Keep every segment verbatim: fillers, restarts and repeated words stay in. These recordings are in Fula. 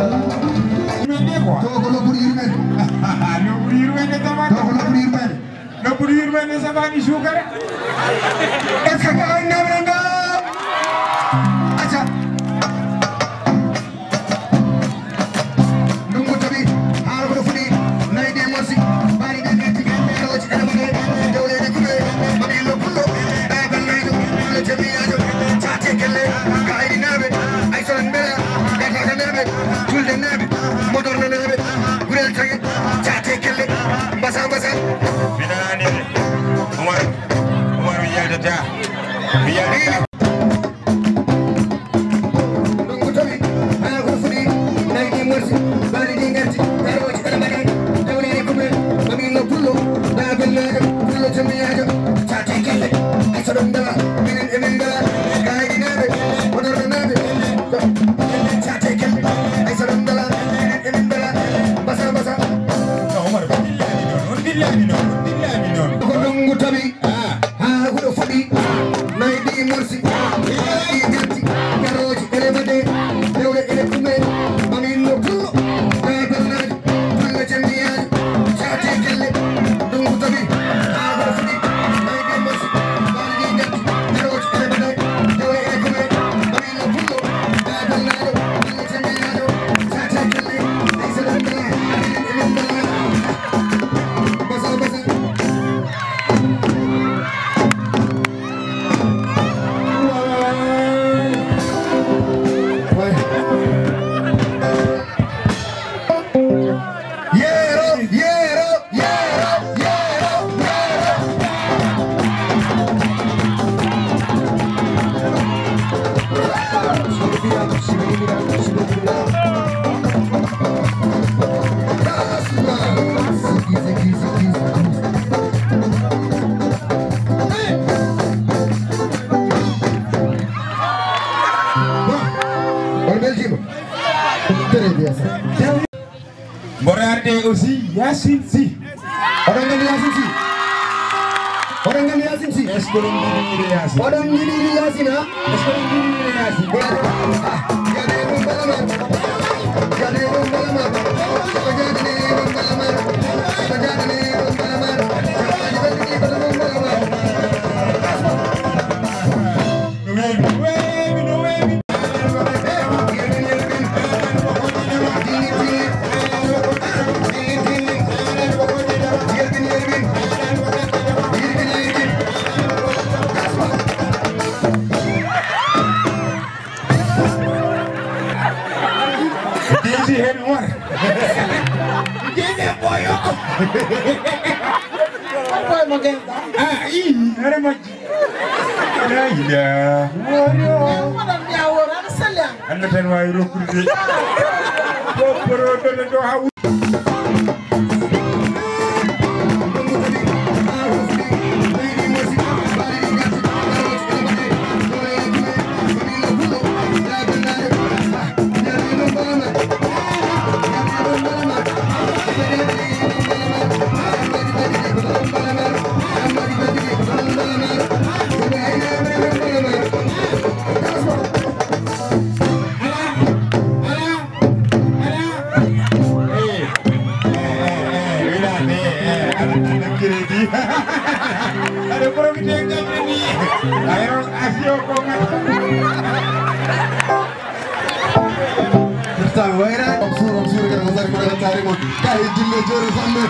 Yurmede quoi. To ko nokkude yurmede. Nokkude yurmede tamata. To ko nokkude yurmede. Nokkude yurmede safani sukara. Est-ce que ko annabra nga? Acca. Ndungu tawi, haala ko fuɗi, nayi ɗe morsi, mbaari ɗe gatti, karoji ene mbaɗe, dewleɗe kuɓe, mbaɗi lo pullo, ɗa balleyɗo, pullo jamiyaajo, caate kelle, kayɗinaaɓe, ay solan mbela, gataka naaɓe, julde naaɓe, modorno naaɓe, gurel taŋe, caate kelle, mbasa mbasa. Mi nanaani de. Umar, Umar mi yaltata. Mi yaltata. Ndungu tawi, haa ko fuɗi, nayi ɗi morsi, mbaari ɗi ngarti, karoji ene mbaɗe, dewleɗe kuɓe, mbaɗi lo pullo, ɗa balleyɗo, pullo jamiyaajo, caate kelle, ay solan mbela, minen emin mbela, kayɗinaaɓe, modorno naaɓe, caate kelle, ay solan mbela, minen emin mbela, mbasa mbasa. No, Umar, on dillani noon, on dillani noon, on dillani noon. Ko ndungu tawi, haa huɗo fuɗi, nayi ɗi morsi, ɗi gatti, karoji ene mbaɗe, dewle ene kume, mamin no pullo, ɗa balleyɗo, pullo jamiyaajo, caate kelle, ndungu tawi, haa huɗo fuɗi, nayi ɗi morsi, mbaari ɗi gatti, karoji ene mbaɗe, dewle ene kume, mamin no pullo, ɗa balleyɗo, pullo jamiyaajo, caate kelle, ay solan mbela, minen emin mbela. Basa, basa. Yeero, yeero, yeero, yeero, yeero. On beltima. Très bien, ça. Mboɗo arde aussi Yacine Sy. Oɗon nganndi Yacine Sy? Oɗon nganndi Yacine Sy? Est-ce que oɗon nganndi Yacine? Oɗon nganndi Yacine, ha? Est-ce que oɗon nganndi Yacine? Voilà. Ah, gade ɗum bala ma. Gade ɗum bala ma. Ko gade ɗum bala ma. Ko gade ɗum bala ma. Ko gade ɗum bala ma. No weeɓi, no weeɓi, no weeɓi. Deji hen war. Jene boyo. Boy mo gel. Ah, i, are majji. La ilaha. Wori o. Madam Diawo, ana salya. Allah tan waawi rokkude de. Ko poroɗo ɗo haw. Aɗa profité galle ni. Ayro asio ko ngat. Pourtant wayra. Taari mo, tawi jille jooni fammi.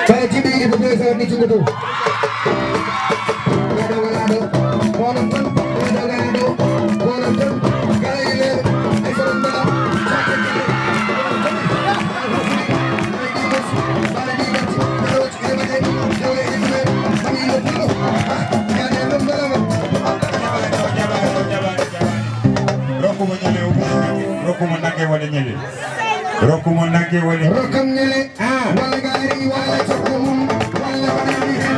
Kala jiɗi yiɗi ko deux heures ni jungo dow. Ɓeɗo wala ɗo. Kono tan, ɓeɗo wala ɗo. Kono tan, kala yiɗi ay soron mala. Rokku mo ñande o ɓuri nagge. Rokku mo nagge wala ñande. Rokku mo nagge wala ñande. Rokkam ñande. Ah. Walla nga ari walla cokko mum, walla ko nani hen.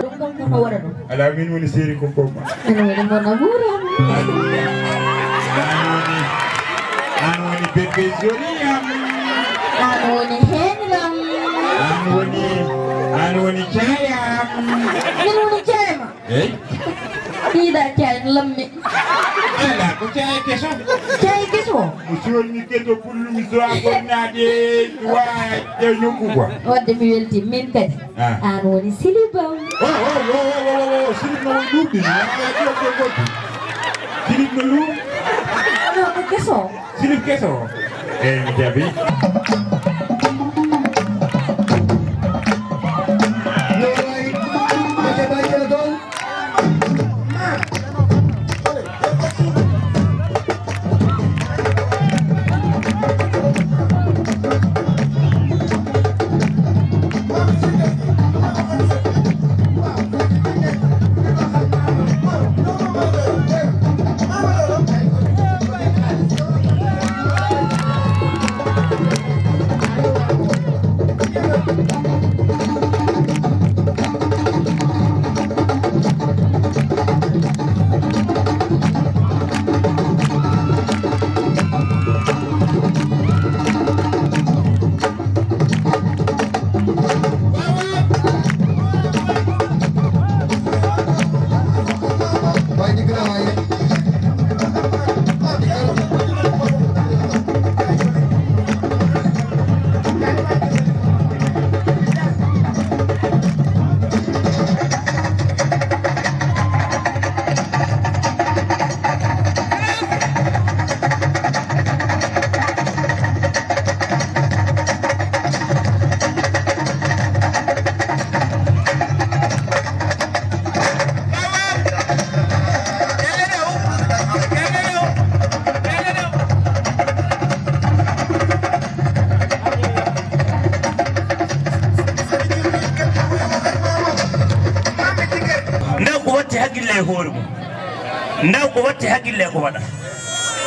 Ɗum ɗon ko waɗa ɗum. Alaa, min woni seeri ko ko ma. Min woni mo namuram. An woni, an woni bébé joli am. An woni heenram. An woni, an woni caayam. Min woni caayma. Eyi. Ɗiɗa caay lammi. Ala ko caay keso. Caay keso. Mo soolmi keso pullumi so a gonnaade wa e nokku quoi. Wadde mi welti min kadi. Ah. An woni silibam. Oh, oh, oh, oh, oh, oh, silib no woni ɗuɗɗi. Ah, ɗo, ɗo, ɗo. Silib no luuɗi. Ɗo ko keso. Silib keso. Eyi, mi jaɓi. Ndaw ko watti hakkille e hoore mum. Ndaw ko watti hakkille e ko waɗa.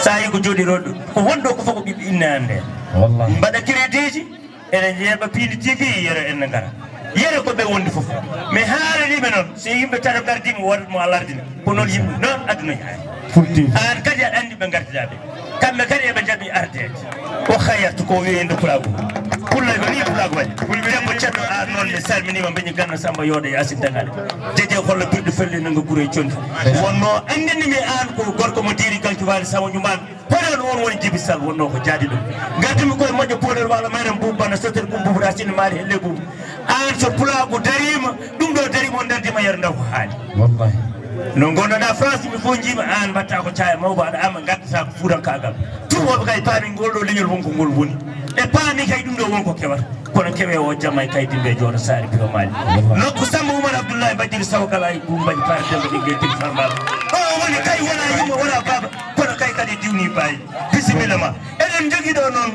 Sa yi ko jooɗi roɗo, ko wonɗo ko fof ko ɓiɓɓe inna ande. Wallahi. Mbaɗa créditji, ene jeeɓa piindi tigi, yero en ngara. Yero ko ɓe wondi fof. Mi haalaniɓe noon, so yimɓe tato gardima, wodat mo alardina. Ko noon yimɓe, noon aduna yaari. Full T V. An kadi aɗa andi ɓe gardiɗa ɓe. Kamɓe kadi eɓe jaɓi ardeede. O hayat ko wiyende pulaagu. Pulla ko ni pulaagu waɗi. Debbo ceɗɗo an noon mi salminima mbeñi ganna Samba Yooɗo e Asin Dangane. Jeje holla birɗo felle nanga gure e condi. Wonno andinimi an ko gorko mo diiri ganki waali sawo juman. Hoɗon on woni Jibi Sall wonno ko jaadi ɗum. Ngartimi koye moƴƴo puuler wala mayre mbubu bana sotel kum bubu racine maari helle bubu. An so pulaagu darima, ɗum ɗo darima on dardima yero ndaw ko haali. Wallahi. No gonnoɗa France mi fof jiimi an mbatta ko caya mawba aɗa ama gaddata ko fuurankagal. Tumoɓe kay paami ngol ɗo leñol won ko ngol woni. Ɓe paami kay ɗum ɗo won ko kewata. Kono kewe o jamma e kay dimbe jooɗo saari Piro Mali. Nokku Samba Oumar Abdoulaye Badjiri Sawo kala e Bou Mbadji Fara Demba Ɓinngel Tigi Fara Mbaalo. O woni kay wona yumma wona baaba. Kono kay kadi diwni baayi. Bisimilla ma. Eɗen njogii ɗo noon.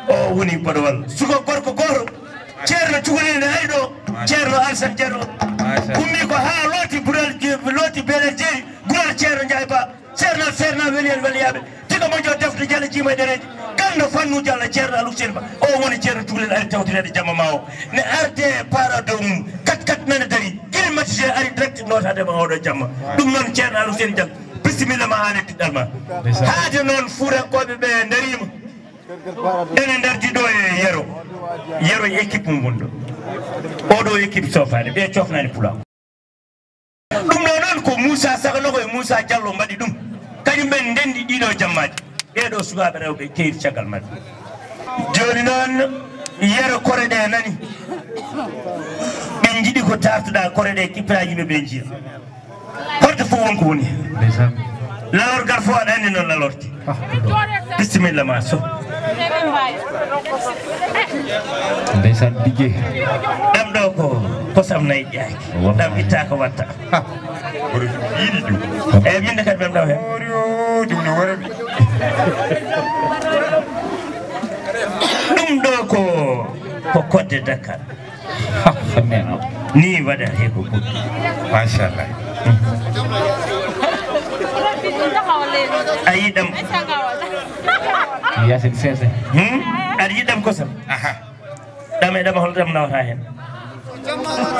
O woni Bodowal. Suko gorko gooto. Ceerno Cukalel ne ari ɗo. Ceerno Alsan Ceerno. Ummi ko haa looti Bural Je-, looti Belel Jeeri. Gural Ceerno Njaay Ba. Ceerno, Ceerno, weli en, weli yaaɓe. Tiga moƴƴo defte Jalla jiima e ɗereeji. Ganndo fannu Jalla Ceerno Alu Seen Ba. O woni Ceerno Cukalel ari tawtireede jamma ma o. Ne arde para dow mum. Kat kat nana dari. Climatiseur ari direct notaade ma oɗo jamma. Ɗum noon Ceerno Alu Seen Jalla. Bisimilla ma aan e diɗɗal ma. Ndeysaan. Haade noon fuurankooɓe ɓe ndariima. Ene ndardi ɗo e Yero. Yero e équipe mum woni ɗo. Oɗo équipe sofaani. Ɓe cofnaani pulaaku. Ɗum ɗo noon ko Moussa Saganoko e Moussa Diallo mbaɗi ɗum. Kañum ɓen ndenndi ɗiɗo jammaaji. Ɓeeɗo sukaaɓe rewɓe keeri caggal maɓɓe. Jooni noon, Yero kore ɗe nani. Ɓe njiɗi ko dartoɗaa kore ɗe kippaa yimɓe ɓe njiya. Horto fof won ko woni heen. Ndeysaan. Lalorgal fof aɗa anndi noon lalorte. Ah, ɗum ɗo. Bisimilla ma so. Ndeysaan, Bigge. Ɗam ɗo ko kosam nayi ƴaaki. Wallahi. Ɗam itta ko watta. Ha. Oɗo yiɗi ɗum. Eeyi, min de kadi ɓen ɗo heen. Oɗo, ɗum no wara mi. Ɗum ɗo ko, ko kodde Dakar. Ha, ha, mi a- Ni waɗa he ko ɓuri. Machallah. A yiɗam. Yasin Sese. Hmm? Aɗa yiɗam kosam? Aha. Ɗam e ɗam, hol ɗam nawata heen?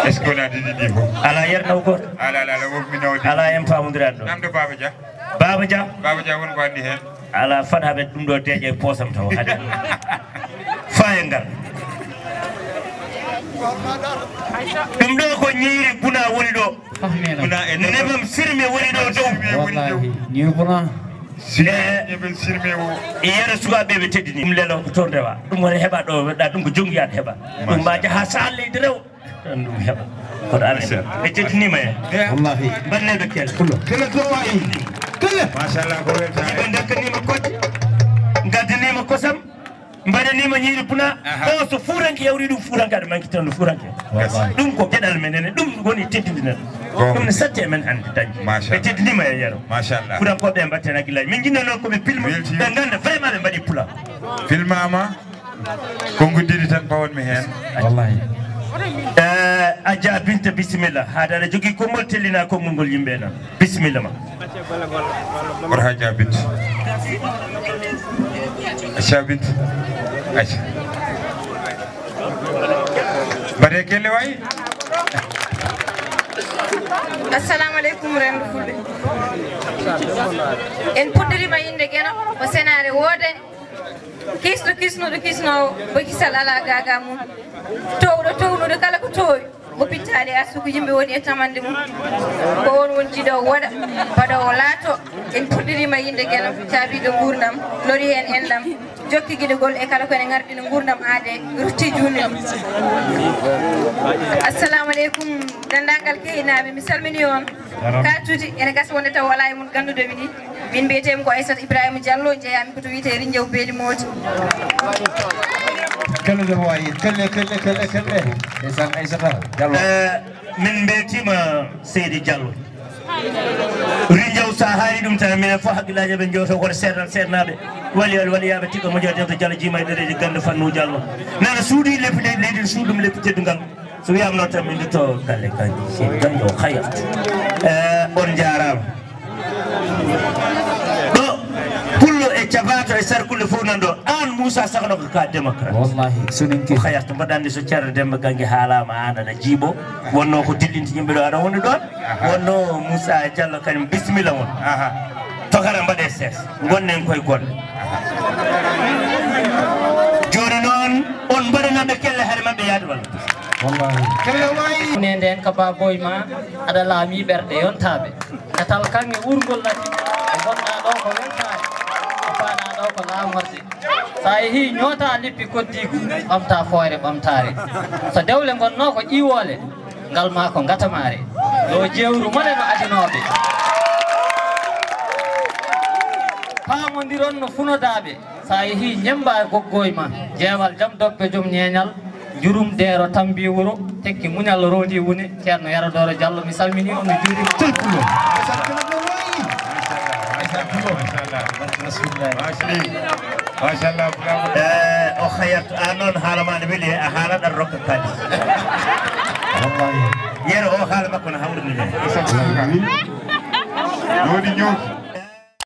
Est-ce que wona ɗiɗi ɗi fof? Alaa yer naw gooto. Alaa, alaa, alaa, wonko mi nawdi. Alaa en paamondiraani ɗo. Namdo Baba Dia. Baba Dia. Baba Dia won ko anndi heen. Alaa fat haɓe ɗum ɗo deeƴa e poosam taw hade. Faa e ngal. Ɗum ɗo ko ñiiri buna woni ɗo. Buna e nebam sirme woni ɗo dow. Wallahi, ñiiri buna. Sirme, nebam sirme o. Yere sukaaɓe ɓe teddini. Ɗum lelo ko toon rewa. Ɗum woni heɓa ɗo, weɗɗa ɗum ko jonngiyaat heɓa. Ɗum ma jaha saal leydi rew. Tan ɗum heɓa. Kono Allah. Ɓe teddinima en. Wallahi. Mbanneɓe kel. Kele to wayi. Kele. Machallah, ko weltaare. Yimɓe ndakkanima kodde. Ngaddinima kosam. Mbaɗanima ñiiri puna. Aha. O so fuuranke yawri ɗum, fuuranke aɗa manki tan no fuuranke. Wallahi. Ɗum ko geɗal men enen, ɗum woni teddindiral. Goonga. Ɗum ne satti e men hannde dañde. Machallah. Ɓe teddinima e Yero. Machallah. Fuurankoɓe ɓe mbatten hakkillaji. Min jinno noon koɓe pilma. Weltima. Ɓe ganda vraiment ɓe mbaɗi pula. Filmama. Konnguɗi ɗiɗi tan pawatmi heen. Wallahi. Eh, Adja Binta, bisimilla. Haade aɗa jogii konngol, tellina konngol ngol yimɓe nan. Bisimilla ma. Hoto Adja Binta. Adja Binta. Adja. Mbaɗe kelle waay. Assalamu aleykum, renndo fulɓe. En puɗɗirima innde Geno, ko senaare woodani. Kisɗo kisnuɗo kisnoowo, ko kisal alaa gaagaa mum. Toowɗo townude kala ko toowi, mo pittaali arsuku yimɓe woni e tamande mum. Ko on woni jiɗoowo woɗa, baɗoowo laato. En puɗɗiriima yinde Geno, caabiiɗo nguurndam, lori heen enɗam, jokki giɗogol e kala ko ene ngarɗina nguurndam aadee, rutti juulde mum. Assalamu aleykum, denndaangal Keynaaɓe, mi salminii on. Jarama. Ka tuuti, ene gasa wonde taw alaa e mum ganduɗo mi ni. Min mbiyetee mi ko Aissata Ibrahima Diallo, jeeyami ko to wiyetee Rinjaw Beeli Moodi. Kelle ɗo wayi, kelle, kelle, kelle, kelle. Ndeysaan Aissata Diallo. Eh, min mbiyetiima Seydi Diallo. Rinjaw, sa haali ɗum tan, minen fof hakkillaaji amen jooto kono seernal seernaaɓe. Wali, wali, waliyaaɓe tigga moƴƴo debbo Diallo jiima e ɗereeji gannde fannu Diallo. Nana suuɗi leppi leydi, leydi suuɗum leppi teddungal. So wiyaama noon tan min ndutto galle kanji, si kanji o hayat. Eh, on njaaraama. Ɗo, pullo e cabato e sarkulle fof nan ɗo. Aan Moussa Sakho ko ka démocrate. Wallahi, soninke. O hayat, mbaɗa anndi so Ceerno Demba Gange haalaama aan aɗa jiiɓo. Wonno ko dillinti yimɓe ɗo aɗa woni ɗon. Aha. Wonno Moussa Diallo kañum bisimilla mon. Aha. Tokara mbaɗe ses. Gonnen koye golle. Jooni noon, on mbaɗanaaɓe kelle hare maɓɓe yaade walla? Wallahi. Kelle wayi. Ne nden ka ba boy ma, aɗa laami ɓerɗe yontaaɓe. Katal kaŋŋe wurngol lati, ko gonnaa ɗo ko weltaare, ko faaɗaa ɗo ko laamorde. So a yehii ñootaa leppi koddiigu, ɓamtaa fooyre ɓamtaare. So dewle ngonnoo ko ƴiiwoole, ngal maa ko ngatamaare. Yo jeewru mone no adinooɓe. Paamondiron no funodaaɓe. Sa yehi ñemba e goggoy ma, jeewal jam doppe joom ñeeñal, jurum deero tambi wuro, tekki muñal rondi wune, Ceerno Yero Dooro Jallo, mi salmini on, mi juurima. Machallah, machallah, machallah. Machallah, bravo. Eh, o hayat a noon haala ma ne weli, a haala ɗan rokka kadi. Wallahi. Yero o haala makko na hawrini ne. Woni ñooti.